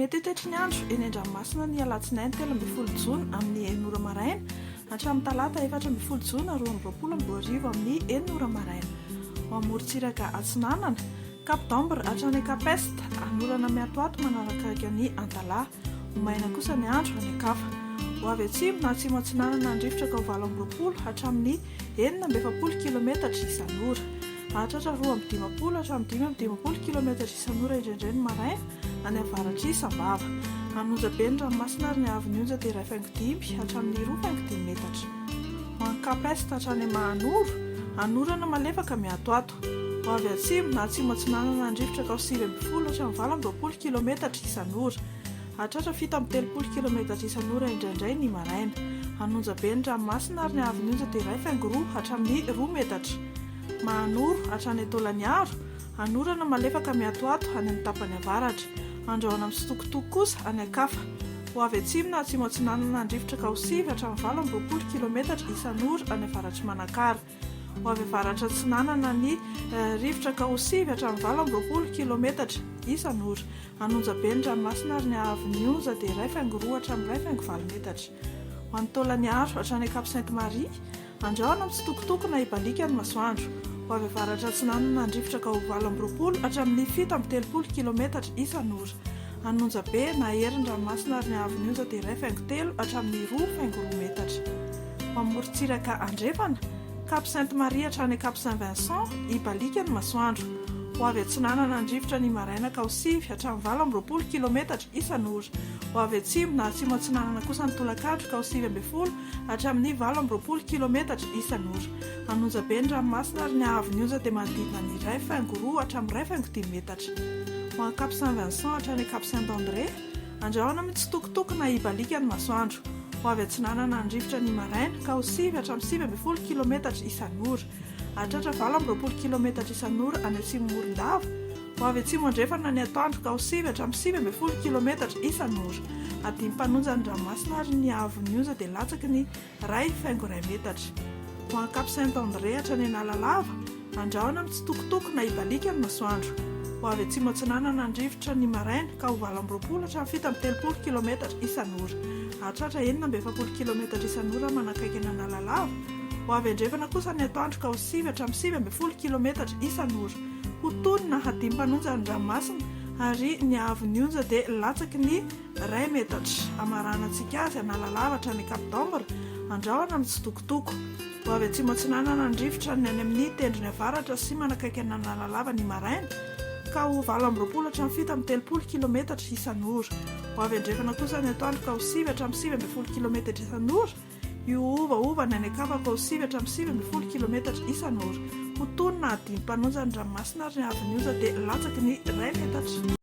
Mety ho toetry ny andro eny an-dranomasina ny alatsinainy 13 jona amin'ny 6 ora maraina hatramin'ny talata 14 jona 2022 amin'ny 6 ora maraina. Ho amorontsiraka atsinanana, Cap d'Ambre hatrany Cap Est, hanorana miatoato manarakaraka ny Antalaha. Ho maina kosa ny andro any an-kafa. Ho avy atsimo na atsimo atsinanana ny rivotra ka ho 28 hatramin'ny 46 kilometatra isan'ora. Hahatratra 52 hatramin'ny 55 kilometatra isan'ora indraindray ny maraina any avaratr'i Sambava. Hanonja be ny ranomasina ary ny haavon'ny onja dia 1,5 hatramin'ny 2,5 metatra. Ho any Cap Est hatrany Mahanoro, hanorana malefaka miatoato. Ho avy atsimo na atsimo atsinanana ny rivotra ka ho 19 hatramin'ny 28 kilometatra isan'ora. Hahatratra 37 kilometatra isan'ora indraindray ny maraina. Hanonja be ny ranomasina ary ny haavon'ny onja dia 1,2 hatramin'ny 2 metatra. Mahanoro hatrany Taolagnaro, hanorana malefaka miatoato any amin'ny tapany avaratra. Andrahona mitsitokotoko kosa any an-kafa. Ho avy atsimo na atsimo atsinanana ny rivotra ka ho 9 hatramin'ny 28 kilometatra isan'ora any avaratr'i Manakara. Ho avy avaratra atsinanana ny rivotra ka ho 9 hatramin'ny 28 kilometatra isan'ora. Hanonja be ny ranomasina ary ny haavon'ny onja dia 1,2 hatramin'ny 1,8 metatra. Ho an'i Taolagnaro hatrany Cap Sainte Marie, Andrahona mitsitokotoko na hibaliaka ny masoandro. Ho avy avaratra atsinanana ny rivotra ka ho 28 hatramin'ny 37 kilometatra isan'ora. Hanonja be na hery ny ranomasina ary ny haavon'ny onja dia 1,3 hatramin'ny 2,2 metatra. Ho amorontsiraka andrefana, Cap Sainte Marie hatrany Cap Saint Vincent, hibaliaka ny masoandro. Ho avy atsinanana ny rivotra ny maraina ka ho 9 hatramin'ny 28 kilometatra isan'ora. Ho avy atsimo na atsimo atsinanana kosa ny tolakandro ka ho 19 hatramin'ny 28 kilometatra isan'ora. Hanonja be ny ranomasina ary ny haavon'ny onja dia manodidina ny 1,2 hatramin'ny 1,5 metatra. Ho an'i Cap Saint Vincent hatrany Cap Saint André, andrahona mitsitokotoko na hibaliaka ny masoandro. Ho avy atsinanana ny rivotra ny maraina ka ho 9 hatramin'ny 19 kilometatra isan'ora. Hahatratra 28 kilometatra isan'ora any atsimo Morondava. Ho avy atsimo andrefana ny atoandro ka ho 9 hatramin'ny 19 kilometatra isan'ora. Hadino mpanonja ny ranomasina ary ny haavon'ny onja dia latsaky ny 1,1 metatra. Ho an'i Cap Saint André hatrany Analalava, andrahona mitsitokotoko na hibaliaka ny masoandro. Ho avy atsimo atsinanana ny rivotra ny maraina ka ho 28 hatramin'ny 37 kilometatra isan'ora. Hahatratra 46 kilometatra isan'ora manakaiky an'Analalava. Ho avy andrefana kosa ny atoandro ka ho 9 hatramin'ny 19 kilometatra isan'ora. Ho tony na hadino mpanonja ny ranomasina ary ny haavon'ny onja dia latsaky ny iray metatra. Hamaranantsika azy Analalava hatrany Cap d'Ambre, andrahona mitsitokotoko. Ho avy atsimo atsinanana ny rivotra ny any amin'ny tendrony avaratra sy manakaiky an'Analalava ny maraina ka ho 28 hatramin'ny 37 kilometatra isan'ora. Ho avy andrefana kosa ny atoandro ka ho 9 hatramin'ny 19 kilometatra isan'ora. Hiovaova ny any an-kafa ka ho 9 hatramin'ny 19 kilometatra isan'ora. Ho tony na hadino mpanonja ny ranomasina ary ny haavon'ny onja dia latsaky ny iray metatra.